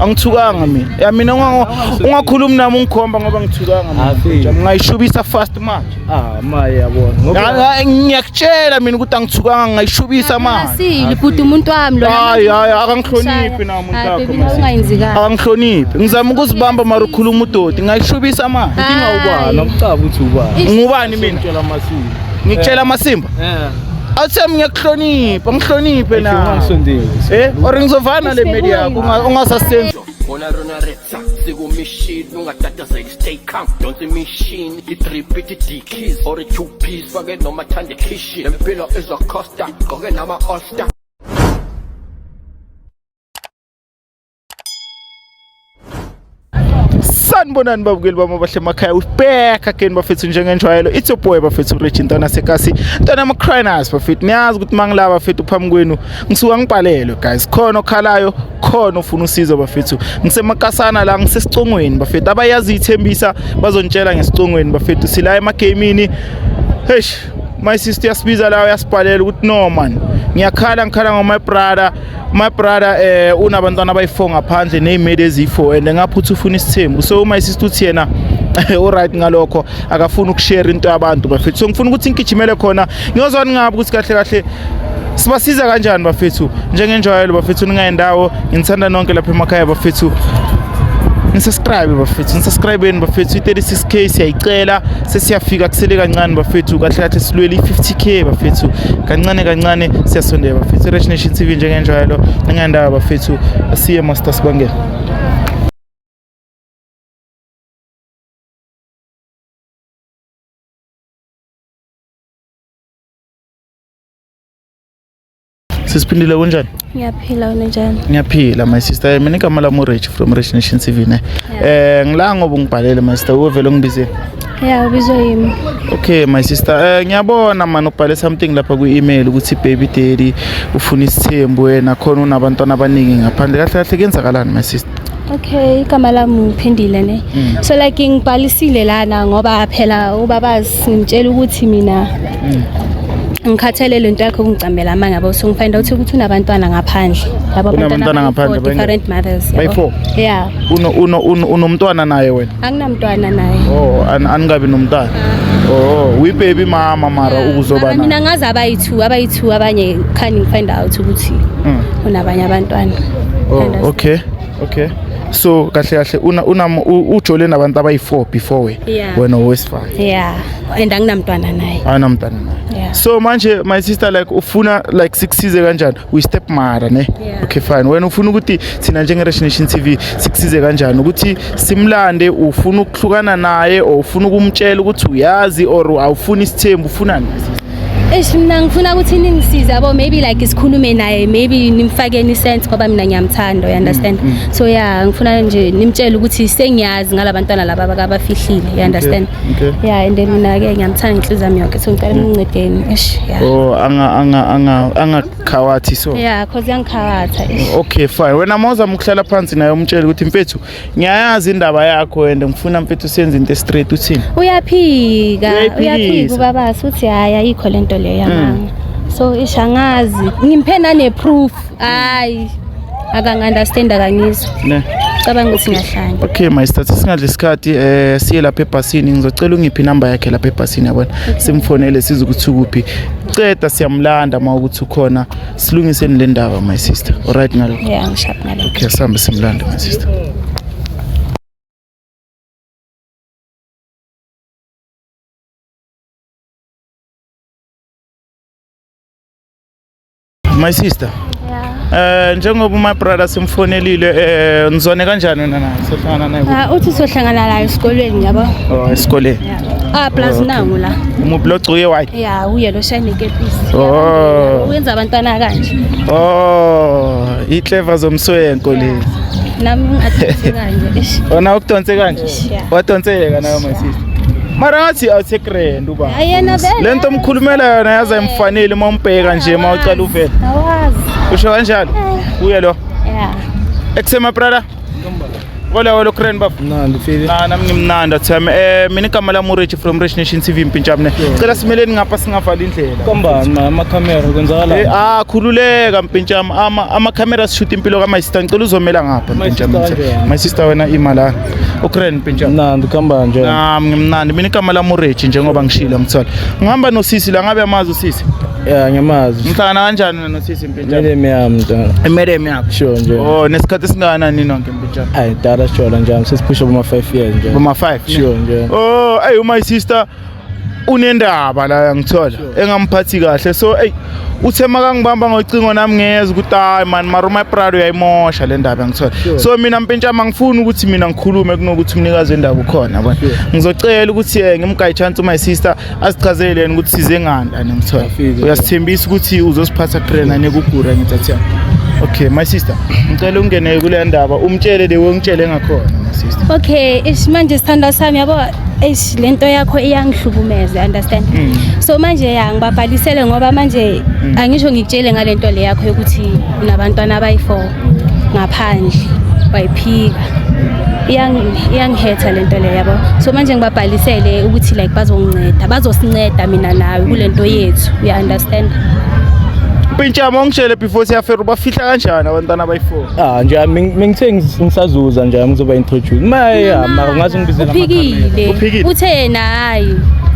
Angithukanga mina. Ya mina ungakhulumi nami ungikhomba ngoba ngithukanga mina. Afike. Ngayishubisa fast manje. Ah, maye yabona. Ngoba Ngiyakutshela mina ukuthi angithukanga ngayishubisa manje. Asili bhuti umuntu wami lona. Hayi hayi akangihloniphi na umuntu Hayi wakho. baby mase. ungayenzi kahle. Akangihloniphi. Ngizama ukuzibamba mara ukhuluma udoti. Ngayishubisa manje. inkinga ubani, Hayi. akucabi ukuthi ubani. Ngubani mina? Ngitshela amasimba. Ngikutshela amasimba. Eh. Awuthemi ngiyakuhlonipha, ngihloniphe na. Ungangisondeli. Eh, or ngizovana le media yakho ungasasenzi. Bona rona retsa sikumishini ungatatazeli stay calm donsa imishini i-drip ithi d-keys or i-two piece fake noma thande khishi lempilo izocosta gqoke nama-all-star. Sanibonani babukeli bami abahle emakhaya, back again bafethu njengenjwayelo. It's your boy bafethu uRich Ntwana Sekasi, Ntwana ama-Criners bafethu. Niyazi ukuthi mangila bafethu phambi kwenu ngisuka ngibhalelwe guys, khona okhalayo, khona ofuna usizo bafethu. Ngisemakasana la, ngisesicongweni bafethu. Abayazi ithembisa bazontshela ngesicongweni bafethu. Sila emagamini. Eish, my sister uyasibiza la, uyasibhalela ukuthi no man, ngiyakhala, ngikhala ngo my brother. My brother unabantwana abayi-4 ngaphandle ney'medi eziyi-4 and ngapha uthi ufuna isithembu. So my sister uthi yena uright ngalokho, akafuni ukushare into yabantu bafethu. So ngifuna ukuthi ngigijimele khona ngiyozwani ngabe ukuthi kahle kahle sibasiza kanjani bafethu. Njengenjwayelo bafethu, ningayindawo, ngithanda nonke lapha emakhaya bafethu. Nisubscribe bafethu, nisubscribeni bafethu. I-36K siyayicela, sesiyafika, kusele kancane bafethu. Kahle kahle silwele i-50K bafethu, kancane kancane siyasondela bafethu. I-Rich Nation TV njengenjwayelo, ningendawo bafethu. Asiye master sibangela. Sisiphindile, kunjani? Ngiyaphila, wena njani? Ngiyaphila my sister. Mina igama lami uRich from Rich Nation TV ne. Ngila ngoba ungibhalele my sister, uvele ungibizele. Yeah, ubizwe yimi. Okay my sister, ngiyabona man ubhale something lapha ku-email ukuthi baby daddy ufuna isithembu, wena khona unabantwana abaningi ngaphandle. Kahle kahle kuyenzakalani my sister? Okay, igama lami ngiphindile ne. So like ngibhalisile lana ngoba phela ubabazi ngimtshela ukuthi mina ngikhathele lento yakhe ukungicambela amanga yabo. So ngifind out ukuthi unabantwana ngaphandle. Yabo. Unabantwana ngaphandle, different mothers. Yabo. Bayi-four? Yeah. Uno uno uno unomntwana naye wena? Anginamntwana naye. Oh, aningabi nomntwana. Oh, we baby mama mara ukuzoba Mara mina naye. ngazi abayi-two, abayi-two abanye khani ngifind out ukuthi unabanye abantwana. Oh, Understand? okay. Okay. So kahle kahle una una ujole nabantu abayi-4 before we. Yeah. Wena owesifazane. Yeah, and anginamntwana naye. Awunamntwana naye. Yeah. So manje my sister, like ufuna like sikusize kanjani? Uyi step mother ne? Yeah. Okay fine. Wena ufuna ukuthi thina njenge Rich Nation TV sikusize kanjani? Ukuthi simlande, ufuna ukuhlukana naye or ufuna ukumtshela ukuthi uyazi or awufuni isithembu, ufunani? Eish, mina ngifuna ukuthi ningisize yabo, maybe like sikhulume naye, maybe nimfakeni isense ngoba mina ngiyamthanda, you understand? So yeah, ngifuna nje nimtshele ukuthi sengiyazi ngalabantwana laba abafihlile, you understand? Okay. Yeah, and then mina ke ngiyamthanda ngenhliziyo yami yonke, so ngicela ningincedeni. Eish, yeah. Oh, anga khawathi so. Yeah, cause yangikhawatha. Eish. Okay fine. Wena mawuzama ukuhlala phansi naye umtshele ukuthi mfethu ngiyayazi indaba yakho and ngifuna mfethu senze into straight, uthini? Uyaphika, Uyayiphikisa. uyaphika ubabasi, uthi hayi ayikho lento leyo yamanga. So ish, angazi, ngimphe nane proof. Hayi. Akangi-understand, akangizwa. Ne. Cabanga ukuthi ngiyahlanya. Okay my sister, singadli isikhathi, siye lapha ebhasini. Ngizocela ungiphi inamba yakhe lapha ebhasini yabona. Simfonele size ukuthi ukuphi. Ceda siyamlanda uma ukuthi ukhona. Silungiseni le ndaba my sister. Alright ngalokho. Yeah, ngishap nalokho. Okay, sihambe simlande my sister. My sister. Yeah. Njengoba my brother simfonelile, nizwane kanjani wena naye? Sohlangana naye kuphi? Ah, uthi sohlangana la esikolweni yabo. Oh, esikoleni. Yeah. Ah, plus Oh, okay. nangu la. Umuphi logcoke white? Yeah, uye lo shine kepisi. Oh. Uyenza abantwana kanje. Oh, iclever zomswenko lezi. Nami ngingadonse kanje. Eish. Wena ukudonse kanje? Yeah. Wadonseka nawe my sister. Mara ngathi awusegrand uba. Hayi, yena vele. Lento omkhulumela yona yaze ayimfanele uma umbheka nje uma ucala uvela. Awazi. Usho kanjalo? Uye lo. Yeah. Ekusema brother. Hola hola Kren bafo. Mnandi fili. Na nami ngimnandi athami. Mina igama lami uRich from Rich Nation TV Mpintshane. Cela simeleni ngapha singavali indlela. Kombani ma amakhamera kwenzakalani? Khululeka Mpintshane. Ama camera sishoot impilo ka my sister. Ngicela uzomela ngapha My Mpintshane. sister kanjani? My sister wena ima la. Ukren Mpintshane. Mnandi kuhamba nje. Nami ngimnandi. Mina igama lami uRich njengoba ngishilo ngithola. Ngihamba nosisi la ngabe amazi usisi. Yeah, ngiyamazi. Ngihlangana kanjani wena nosisi Mpintshane? Madam yami mntana. Madam yakho. Sure nje. Oh, nesikhathi esingakanani nonke Mpintshane? Ayi dala sure nje sesiphusha boma 5 years nje. Boma 5. Sure nje. Oh, hey my sister unendaba la ngithola engamphathi kahle. So hey uthe makangibamba ngocingo nami ngiyeza ukuthi hayi man mara my brother uyayimosha le ndaba ngithola. So mina Mpintshama ngifuna ukuthi mina ngikhulume kunokuthi umnikazi wendaba ukhona yabona. Ngizocela ukuthi ngimgaye chance my sister asichazele yena ukuthi size ngani lana ngithola. Afike. Uyasithembisa ukuthi uzosiphatha krena nekugura ngithi athi. Okay my sister, ngicela ungene kule ndaba umtshele le ungitshele ngakhona my sister. Okay, ish manje sithandwa sami yabo, eish lento yakho iyangihlukumeza, understand? So manje ya ngibabhalisele ngoba manje angisho ngikutshele ngalento le yakho yokuthi unabantwana abayi4 ngaphandle wayiphika. Iyangihetha lento le yabo. So manje ngibabhalisele ukuthi like bazonginceda, bazosinceda mina nawe kulento yethu, you understand? Mpintshama ungitshele before siyafera ubafihla kanjani abantwana abayi-4? Ah nje mengithe ngisazuza nje ngizoba introduce. Ma ya mara ngaze ngibizela Uphikile. Uphikile. Uthe yena hayi.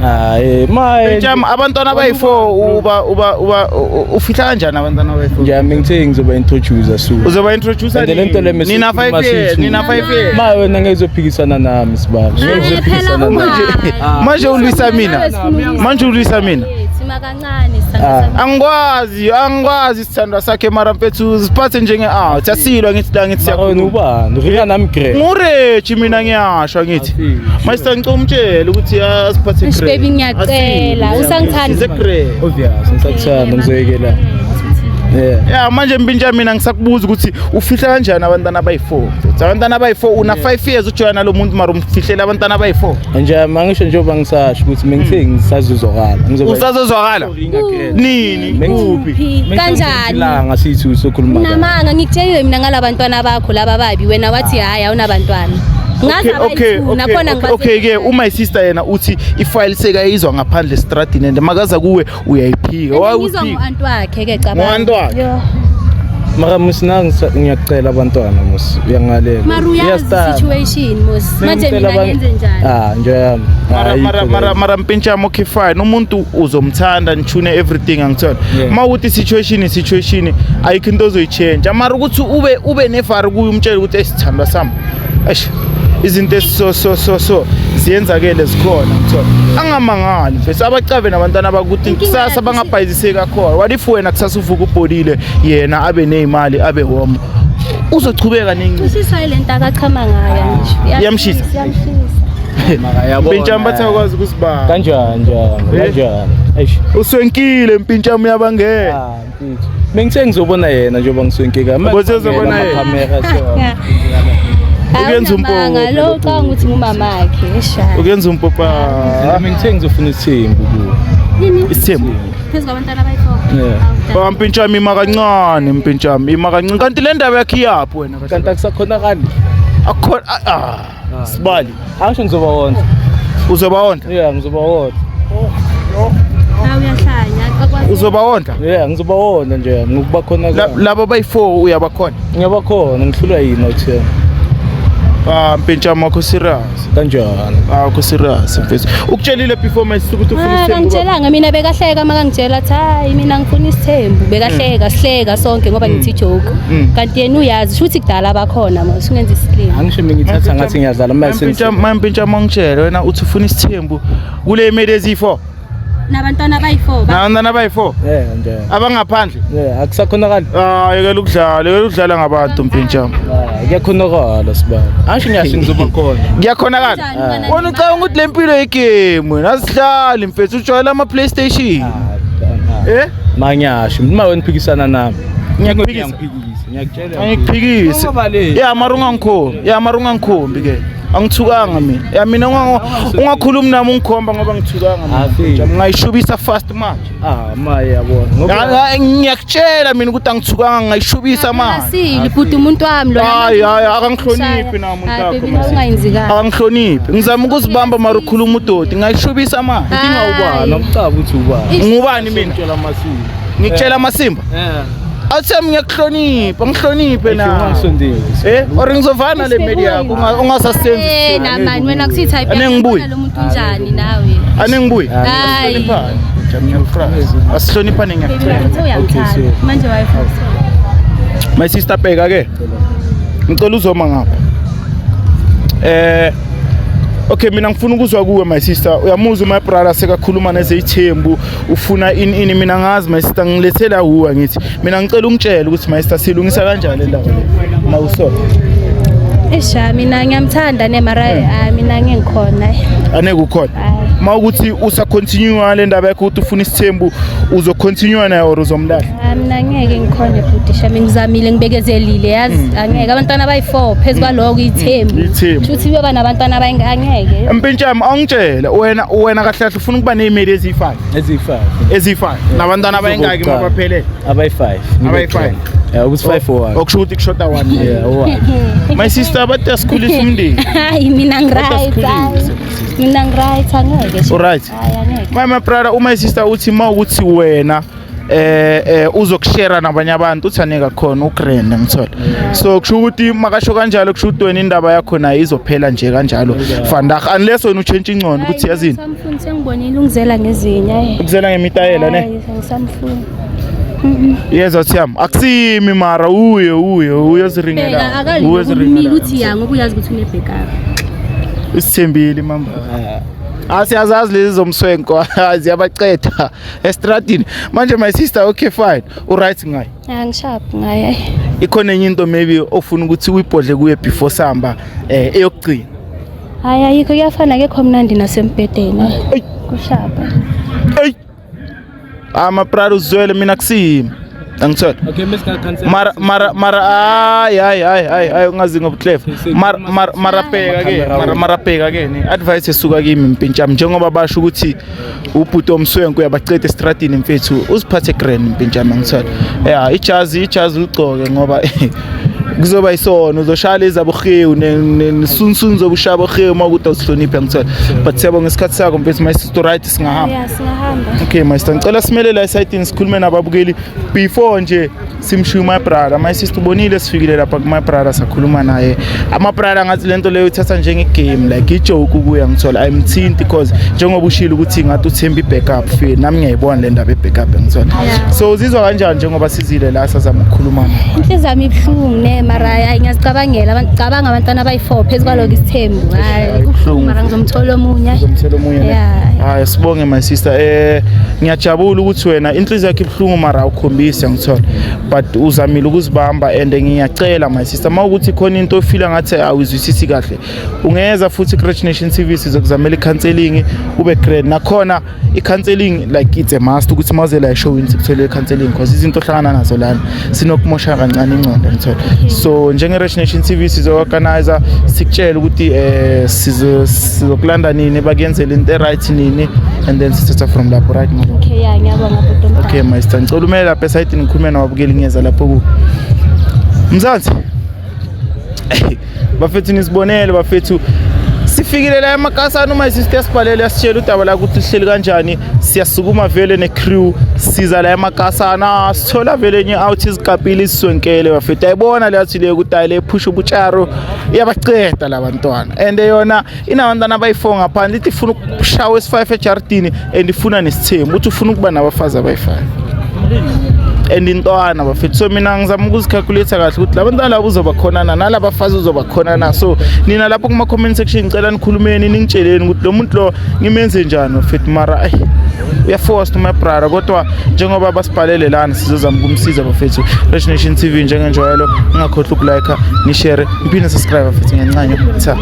Ah ma Mpintshama abantwana abayi-4 uba uba uba ufihla kanjani abantwana abayi-4? nje mengithe ngizoba introduce soon. Uzoba introduce And le nto le nina 5 years, nina 5 years. Ma wena ngeke uzophikisana nami sibaba. Ngeke Hayi, phela uzophikisana nami. ungayi. Manje ulwisa mina. Manje ulwisa mina. Sima kancane sithandwa sami. Angikwazi isithandwa sakhe mara mfethu siphathe njenge out. Asilwa ngithi la ngithi Mara wena siyakhuluma. ubani? Ringa nami grey. Ngurechi mina ngiyasho ngithi. Afike, Master ngicela umtshele ukuthi asiphathe Eish, grey. baby, ngiyacela. Usangithanda? Size grey. Obvious ngisakuthanda ngizoyekela. Yeah. Ya manje Mpintsha mina ngisakubuza ukuthi ufihla kanjani abantwana abayi-4? Abantwana abayi-4 una 5 years ujoyina nalo muntu mara umfihlela abantwana abayi-4. Nje mangisho njengoba ngisasho ukuthi mengithe ngisazuzwakala. Ngizoba Usazozwakala? Nini? Kuphi? Kuphi? Kanjani? Ilanga sithi usokhuluma. Unamanga ngikutshelile mina ngalabantwana bakho laba babi wena wathi hayi awunabantwana. Ngaze Okay, abayi-two nakhona okay, okay ke uma sister yena uthi ifile sekayizwa ngaphandle estradini and makaza kuwe uyayiphika. Why Ngizwa uphika? ngo-anti wakhe ke cabanga. Ngo-anti wakhe? Yo. Mara musina ngiyacela abantwana mus uyangalela. Mara uyazi Uyastana. situation mos. Manje Bengicela mina ngenze njani? Ah nje yami. Mara mara mara mara Mpintshama okay fine umuntu uzomthanda nithune everything angithola. Yeah. Mawukuthi situation i situation ayikho into ozoyichange. Mara ukuthi ube nevari kuye umtshele ukuthi esithandwa sami. Eish izinto esiso so so so ziyenzakele zikhona ngithola. Angamangali mfethu abacabe nabantwana bakuthi Inkinga kusasa yakho bangabhayiziseki khona. What if wena kusasa uvuka ubhodile yena abe nezimali abe warm. Uzochubeka nengi. Ushiswa ile nto akachama ngayo ngisho. Iyamshisa? Iyamshisa. Mara yabona. Mpintshama bathi akwazi ukusibamba. Kanjani njani? Eh? Kanjani? Eish. Uswenkile Mpintshama uyabangena. Ah mfethu. Bengithe ngizobona yena njengoba ngiswenkeka. Ubothe uzobona yena? Kamera so. Ukuyenza Awunamanga, umpopo. lo ucabanga ukuthi ngumamakhe esha. Ukuyenza umpopa. Bengithe ngizofuna isithembu kuwe. Yini? Isithembu. Phezu kwabantwana abayi-four. Yeah. Ba Mpintshama ima kancane Mpintshama ima kancane. Kanti le ndaba yakhe iyaphi wena kahle? Kanti akusakhonakali. Akukhona ah sibali. Angisho ngizoba wondla. Uzoba wondla. Yeah, ngizoba wondla. Hawu uyahlanya akwazi. Uzoba wondla. Yeah, ngizoba wondla nje ngokuba khona kwami. Labo bayi-4 uyabakhona. Ngiyabakhona ngihlulwa yini awuthena. Ah Mpintshama wakho serious. Kanjani? Ah wakho serious mfethu. Ukutshelile before my sister ukuthi ufuna Ah, isithembu. kangitshelanga mina bekahleka makangitshela athi hayi mina ngifuna isithembu bekahleka sihleka sonke ngoba ngithi joke kanti yena uyazi shuthi kudala abakhona mos ungenza isilima Angisho mengithatha ngathi ngiyadlala mase Mpintshama Mpintshama ngitshele wena uthi ufuna isithembu kule imeli ezi-4. nabantwana abayi-four Nabantwana abayi-4 Yeah nje. abangaphandle. Yeah, akusakhonakali. Ah yekela ukudlala, yekela ukudlala ngabantu Mpintshama. Ah, kuyakhonakala sibaba. Angisho ngiyasho ngizoba khona. Kuyakhonakala. Kanjani ungana- Wena ucabanga ukuthi le mpilo igame wena asidlali mfethu ujwayele ama-PlayStation. Eh? Mangiyasho, uma wena uphikisana nami. Ngiyakuphikisa. Ngiyakuphikisa, ngiyakutshela. Angikuphikisi. Ungabaleki. Ya mara ungangikhombi. Ya mara ungangikhombi ke. Angithukanga mina. Ya mina ungakhulumi nami ungikhomba ngoba ngithukanga mina. Afike. Ngayishubisa fast manje. Ah, maye yabona. Ngoba Ngiyakutshela mina ukuthi angithukanga, ngayishubisa manje. Asili bhuti, umuntu wami lo. Hayi hayi, akangihloniphi na umuntu Hayi, wakho. baby, Masisi. ungayenzi kahle. Akangihloniphi. Ngizama ukuzibamba mara ukhuluma udoti. Ngayishubisa manje. inkinga ubani? Akucabi ukuthi ubani. Ngubani mina? Ngitshela amasimba. Ngikutshela amasimba. Eh. Awuthembi ngiyakuhlonipha, ngihloniphe na. Ungangisondeli. Or ngizovana le media yakho ungasasenzi. Eh, na mani wena kuthi type Ane ngibuye. lo muntu unjani nawe? Ane ngibuye. Hayi. Asihloniphane. Asihloniphane, Baby, ngiyakutshela. uthe uyangithanda. Okay, so- Manje wayefuna. My sister, bheka ke. Ngicela uzoma ngapha. Okay, mina ngifuna ukuzwa kuwe, my sister. Uyamuzwa my brother sekakhuluma nezeyithembu, ufuna ini ini, mina ngazi, my sister, ngilethela huwa ngithi. Mina ngicela ungitshele ukuthi, my sister, silungisa kanjani le ndaba le. Mawuso. Esha, mina ngiyamthanda ne, mara ah, mina ngikhona. Aneke ukhona. Hayi. Mawukuthi usa continue le ndaba yakho ukuthi ufuna isithembu, uzo continue nayo or uzomlahla? Ah, mina ngeke ngikhone bhuti shami, ngizamile, ngibekezelile, yazi angeke, abantwana abayi-4 phezu kwaloko ithembu. Ithembu. Shuthi kuyoba nabantwana angeke. Mpintshami, awungitshele wena kahle kahle ufuna ukuba ney'meli eziyi-5? Eziyi-5. Eziyi-5 nabantwana abayingaki mabaphelele? Abayi-5. Abayi-five. Yeah, ukuthi 5 or 1. Okusho ukuthi kushoda one. Yeah, one. My sister, bathi asikhulisa umndeni. Hayi, mina ngi-right, hayi. Mina ngi-right, angeke. Alright. Hayi, angeke. My brother, uma sister uthi ma ukuthi wena uzokushare nabanye abantu, uthi aneka khona ugrand, ngithola. So kusho ukuthi makasho kanjalo, kusho ukuthi wena indaba yakho nayo izophela nje kanjalo vandag, unless wena uchange ingcondo ukuthi yazini. Ngisamfuni, sengibonile ungizela ngezinye, hayi. Ukuzela ngemitayela ne. Hayi, ngisamfuni. Yezwa thiyami, akusimi mara uye uye uyoziringela. Bheka, akalumile ukuthi ya ngoba uyazi ukuthi une-backup. Isithembile mamba. Asiyazazi lezi zomswenko, ziyabaceda estradini manje. My sister, okay, fine, uright ngayo? Angishaphi ngaye, hayi. Ikhona enye into maybe ofuna ukuthi uyibhodle kuye before samba eyokugcina? Hayi, ayikho, kuyafana, akekho mnandi nasembhedeni, hayi. Eyi. Kushapha. Eyi, amaprado uzwele, mina kusimi, angithola. Okay, Mr. Mara hayi hayi hayi hayi hayi, ungazi ngobuclever. Mara bheka ke, mara bheka ke, ne advice esuka kimi, mpintshami, njengoba basho ukuthi ubhuti omswenko uyabaceda estradini, mfethu, uziphathe grand, mpintshami, angithola. Ya, ijazi uligcoke ngoba kuzoba isono, uzoshaya lezi abuhewu nesunsun zokushaya abohewu uma ukuthi awusihloniphi, angithola. But siyabonga isikhathi sakho, mfethu. My sister, right, singahamba? Ya, singahamba. Okay, my sister, ngicela simele la esayitini sikhulume nababukeli before nje simshiye my brother. My sister, ubonile sifikile lapha ku my brother, sakhuluma naye. Ama brother ngathi lento leyo uthatha njenge game, like ijoke kuya, ngithola, ayimthinti because njengoba ushilo ukuthi ngathi uthemba i-backup feel, nami ngiyayibona le ndaba e-backup, ngithola. So uzizwa kanjani njengoba sizile la sazama ukukhuluma naye? Inhliziyo yami ibuhlungu ne, mara hayi, ngiyazicabangela. Cabanga abantwana abayi-4 phezu kwaloko isithembu, hayi, kubuhlungu, mara ngizomthola omunye, hayi. Uzomthola omunye ne? Yeah. Hayi, sibonge, my sister. Ngiyajabula ukuthi wena inhliziyo yakho ibuhlungu mara awukhombisi, ngithola, but uzamile ukuzibamba. And ngiyacela, my sister, uma ukuthi khona into ofila ngathi awuyizwisisi kahle, ungeza futhi ku-Rich Nation TV, sizokuzamela i-counseling, ube grand. Nakhona i-counseling, like, it's a must ukuthi mawuze la eshowini sikutholele i-counseling, because izinto ohlangana nazo lana sinokumosha kancane ingqondo, ngithola. So njenge-Rich Nation TV sizo-organize, sikutshele ukuthi sizokulanda nini, bakuyenzela into e-right nini, and then sithatha from lapho, right, ngoba Okay, ya, ngiyabonga bhuti omdala. Okay, my sister, ngicela umele lapha esayidini, ngikhulume nababukeli, ngiyeza lapho ku Mzansi. Bafethu, nisibonele, bafethu, sifikile la emakasana. Uma isister sibhalele yasitshela udaba la ukuthi lihleli kanjani, siyasukuma vele ne-crew, siza la emakasana, sithola vele enye out izikapile isiswenkele, bafethu. Ayibona le athi le ukuthi hayi, le phusha ubutsharo, iyabaceda la bantwana, and yona inabantwana abayi-4 ngaphandle, ithi ifuna ukushawa esi-5 ejardini and ifuna nesithembu, uthi ufuna ukuba nabafazi abayi-5 and intwana, bafethu. So mina ngizama ukuzicalculate kahle ukuthi labantwana labo uzoba khona na, nalabafazi uzoba khona na. So nina lapho kuma-comment section, ngicela nikhulumeni, ningitsheleni ukuthi lo muntu lo ngimenze njani, bafethu. Mara ayi, uyaforced my brother, kodwa njengoba basibhalele lana, sizozama ukumsiza, bafethu. Rich Nation TV njengenjwayelo, ningakhohlwa ukulike, nishare, niphinde subscribe, bafethu. Ngiyancanya, tha.